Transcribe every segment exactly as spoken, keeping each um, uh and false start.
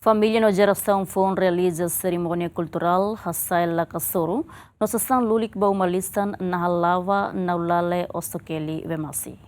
Família no jerasaun foun realiza serimónia kulturál hasai la kasoru no sasán lulik ba uma-lisan Naha Lawa Naulale Oso-Keli Vemasi.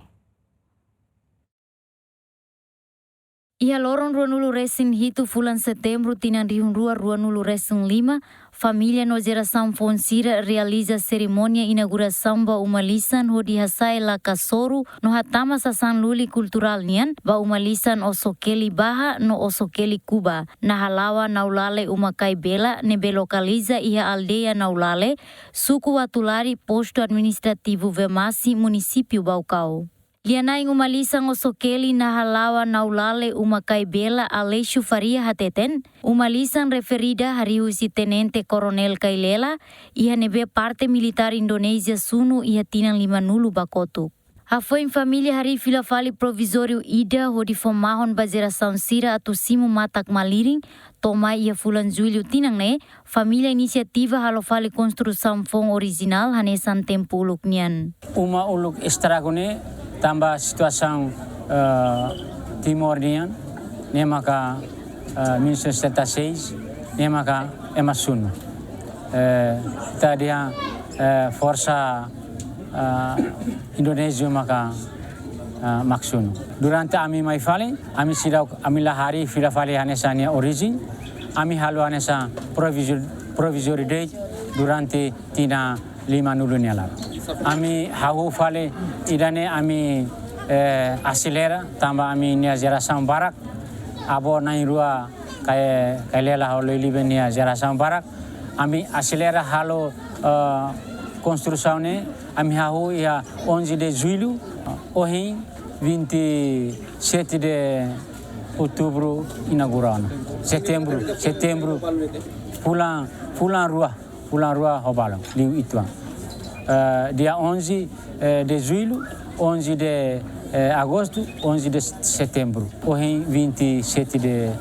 Iha loron ruanulu resin hitu fulan Setembru tinan rihun rua ruanulu resin lima, família no jerasaun foun sira realiza serimónia inaugurasaun ba uma-lisan hodi hasai la kasoru no hatama sasán lulik kulturál nian ba uma-lisan Oso-Keli Baha no Oso-Keli Kuba, Naha Lawa Naulale Uma Kai Bela ne'ebé lokaliza iha aldeia Naulale, suku Watulari, postu administrativu Vemasi, munisípiu Baucau. Lia-na'in uma-lisan Oso-Keli Naha Lawa Naulale Uma Kai Bela, Aleixo Faria, hateten, uma-lisan refere ida harii husi Tenente Koronél Kailela, iha ne'ebé parte militár Indonézia sunu iha tinan limanulu ba kotuk. Hafoin família harii fila fali provizóriu ida hodi fó mahon ba jerasaun sira atu simu matak malirin, to'o mai iha fulan Jullu tinan ne'e, família inisiativa halo fali konstrusaun foun orijinál hanesan tempu uluk nian. Uma uluk estragu ne'e tanba situasaun, eh, Timor nian, ne'e maka, eh, mil novecentos e setenta e seis, ne'e maka ema sunu. Eh, ita dehan, eh, forsa, eh, Indonézia maka, eh, mak sunu. Durante ami mai fali, ami seidauk, ami la harii fila fali hanesan nia orijen, ami halo hanesan provizóriu, provizóriu de'it durante tinan limanulu nia laran. Ami hahú fali ida-ne'e ami, eh, aselera tanba ami-nia jerasaun barak, avó na'in-rua Kai, Kailela ho Loilibe nia jerasaun barak. Ami aselera halo, eh, konstrusaun ne'e, ami hahú iha onze de Jullu, ohin vinte e sete de Outubro inaugura ona. Setembru, Setembru, fulan, fulan rua, fulan rua ho balun, liu uitoan. Eh, dia onze, eh, de Jullu, onze de, eh, Agostu, onze de Setembru, ohin vinte e sete de,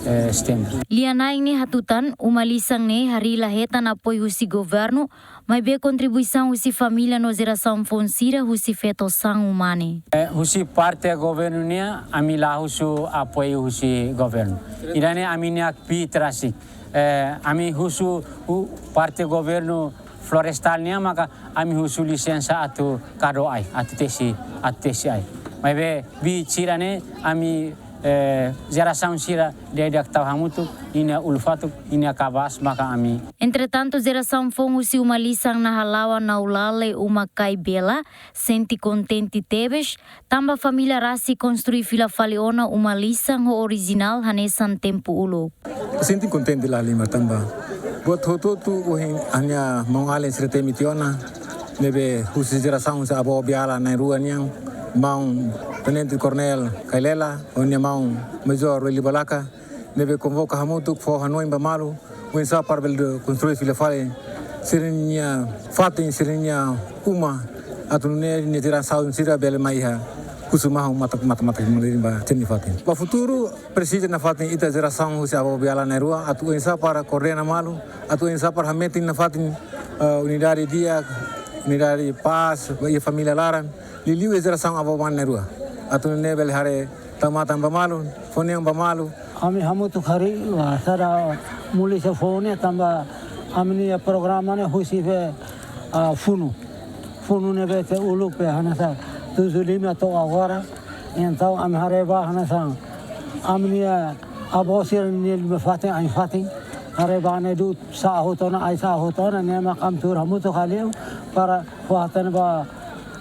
eh, Setembru. Lia-na'in ne'e hatutan, uma-lisan ne'e harii la hetan apoiu husi governu, maibé kontribuisaun husi família no jerasaun foun sira husi feto-saan Umane. Eh, husi parte governu nian, ami la husu apoiu husi governu. Ida-ne'e ami-nia kbiit rasik. Eh, ami husu, hu-, parte governu florestál nian maka ami husu lisensa atu kadu ai, atu tesi, atu tesi ai. Maibé kbiit sira-ne'e ami, eh, jerasaun sira di'ak tau hamutuk, ninia ulun-fatuk, ninia kabaas maka ami. Entretantu, jerasaun foun husi uma-lisan Naha Lawa Naulale Uma Kai Bela sente kontente tebes, tanba família rasik konstrui fila fali ona uma-lisan ho orijinál hanesan tempu uluk. Sente kontente lahalimar tanba buat hotu-hotu ohin ha'u-nia maun-alin sira temi tiha ona, ne'ebé husi jerasaun husi avó Biala na'in-rua nian, maun Tenente Koronél Kailela, ho nia maun Majór Loilibe Balaka, ne'ebé konvoka hamutuk fó hanoin ba malu, oinsá para bele konstrui fila fali sira-nia fatin, sira-nia uma, atu nune'e nia jerasaun sira bele mai iha husu mahon matak, matak, matak malirin ba sira-nia fatin. Ba futuru, presiza nafatin ita jerasaun husi avó Biala na'in-rua, atu oinsá para koordena malu, atu oinsá para hametin nafatin, eh, unidade di'ak, unidade pás, ba iha família laran, liuliu iha jerasaun avó Biala na'in-rua. Atu nune'e bele haree tau matan ba malu, fó neon ba malu. Ami hamutuk harii, wah, sara muli se fone tanba ami-nia programa ne'e husi be, ah, funu. Funu ne'ebé ke uluk be hanesan tujuh lima to'o agora. Entaun ami haree ba hanesan ami-nia avó sira-nia liman-fatin, ain-fatin. Haree ba ne'e du'ut sa'e hotu ona, ai sa'e hotu ona, ne'e mak ami tuur hamutuk hale'u para fó hatene ba,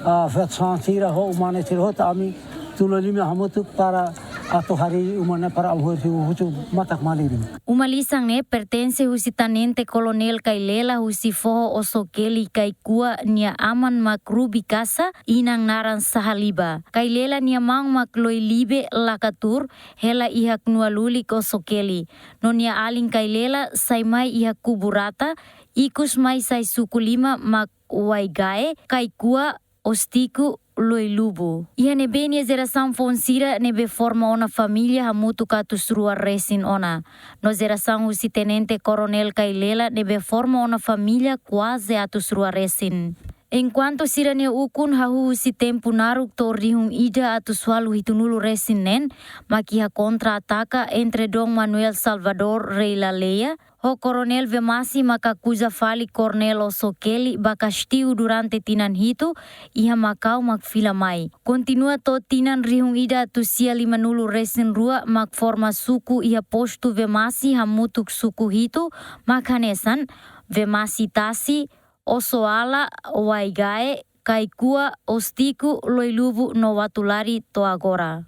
ah, feto-saan sira ho uma-na'in sira hotu ami tulun lima hamutuk para atu harii uma ne'e para ami husu, husu matak malirin. Uma-lisan ne'e pertense husi Tenente Koronél Kailela husi foho Oso-Keli Kaikua, nia aman mak Rubi Kasa, inan naran Sahaliba. Kailela nia maun mak Loilibe Lakatur, hela iha knua lulik Oso-Keli. No nia alin Kailela sai mai iha Kuburata, ikus mai sai suku lima mak Waigae, Kaikua, Ostiku, Loilubu. Iha ne'ebé nia jerasaun foun sira ne'ebé forma ona família hamutuk atus rua resin ona. No jerasaun husi Tenente Koronél Kailela ne'ebé forma ona família kuaze atus rua resin. Enkuantu sira-nia ukun hahú husi tempu naruk to'o rihun ida atus ualu hitunulu resin neen, mak iha kontra-ataka entre Dom Manuel Salvador Rei Laleia ho Koronél Vemasi, mak akuza fali Koronél Oso Kelly ba kastiu durante tinan hitu iha Makau mak fila mai. Kontinua to'o tinan rihun ida atus sia limanulu resin rua mak forma suku iha postu Vemasi hamutuk suku hitu, mak hanesan Vemasi Tasi, Oso Ala, Waigae, Kaikua, Ostico, Loiluvu no Watulari to'o agora.